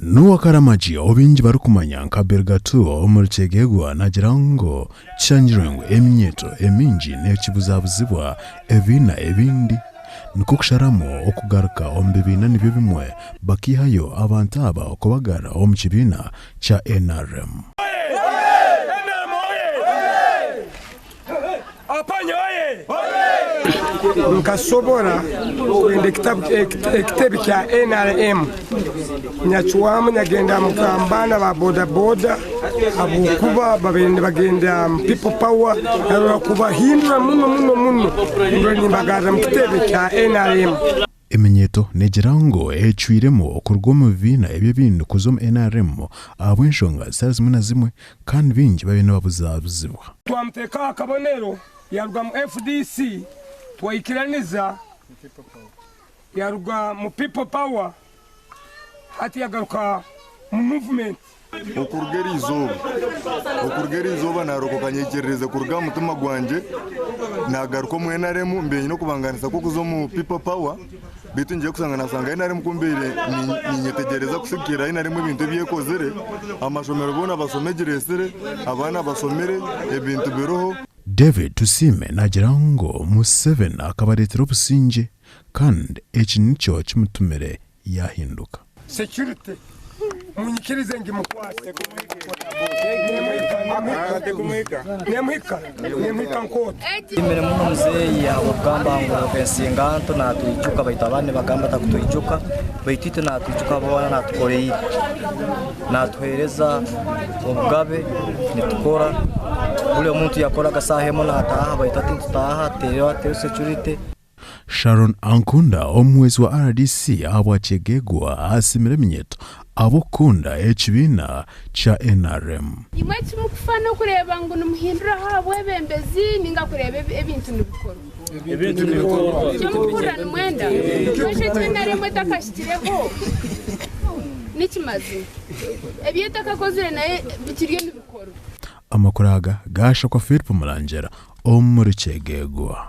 Noah Karamagi ou baingi barikumanya nka Bergatu omuri Kyegegwa naagira ngu kishangirwe ngu eminyeeto emingi nekibuzabuzibwa ebibiina ebindi nikwo kusharamu okugaruka omu bibiina nibyo bimwe bakaihayo abantu aba okubagarura omu kibiina kya nrm. Nkasobora kwenda ekitebe kya nrm nyacwamu nyagenda mukambana ba boda boda habwokuba babaire nibagenda mu people power narora kubahindura muno muno muno ndore nimbagarra mukitebe kya nrm. Eminyeeto neegira ngu ecwiremu okuruga omu bibiina ebi ebindi kuza omu nrm ahabw'enshonga zitari zimwe na zimwe kandi baingi babaire nibabuzabuzibwa. Twamuteekaho akabonero yaruga mu FDC twaikiraniza yaruga mu People Power hati yagaruka mu Movement. Okuruga eri izooba, okuruga eri izooba naarokoka nyaikiririze kuruga aha mutima gwangye, naagaruka omu nrm mbaire nyine okubangaanisa kw'okuza omu People Power beitu ngiye kushanga naashanga nrm ku mbaire ninyetegyereza kusigikirira nrm ebintu ebi ekozire, amashomero boona bashoma egireetsire, abaana bashomire, ebintu biriho. David Tusiime naagira ngu Museveni akabareetera obusingye kandi eki nikyo kimutumire yaahinduka. Security munyikirize ngimukwase nemuhika nemuhika nkooto. Nsiimire muno muzeeyi ahabw'okugamba ngu ensinganto naatwijuka baitu abandi nibagamba takutwijuka baitu itwe naatwijuka ahabw'okuba naatukoreire. Naatuheereza obugabe nitukora, buri omuntu yakoraga saaha emwe naataaha baitu hati nitutaaha tihariho security. Sharon Ankunda omuhwezi wa rdc ahabwa Kyegegwa asiimire eminyeeto ahabw'okukunda ekibiina kya nrm. Imwe eki mukufa n'okureeba ngu nimuhinduraho aha bwebembezi ninga kureeba ebintu nibikorwa? Nikyo mukuhurira nimwenda? Mbwenu shi eki nrm etakahikireho niki mazima? Ebi etakakozire nayo bikiriyo nibikorwa. Amakuru aga gaashakwa Philip Murangira omuri Kyegegwa.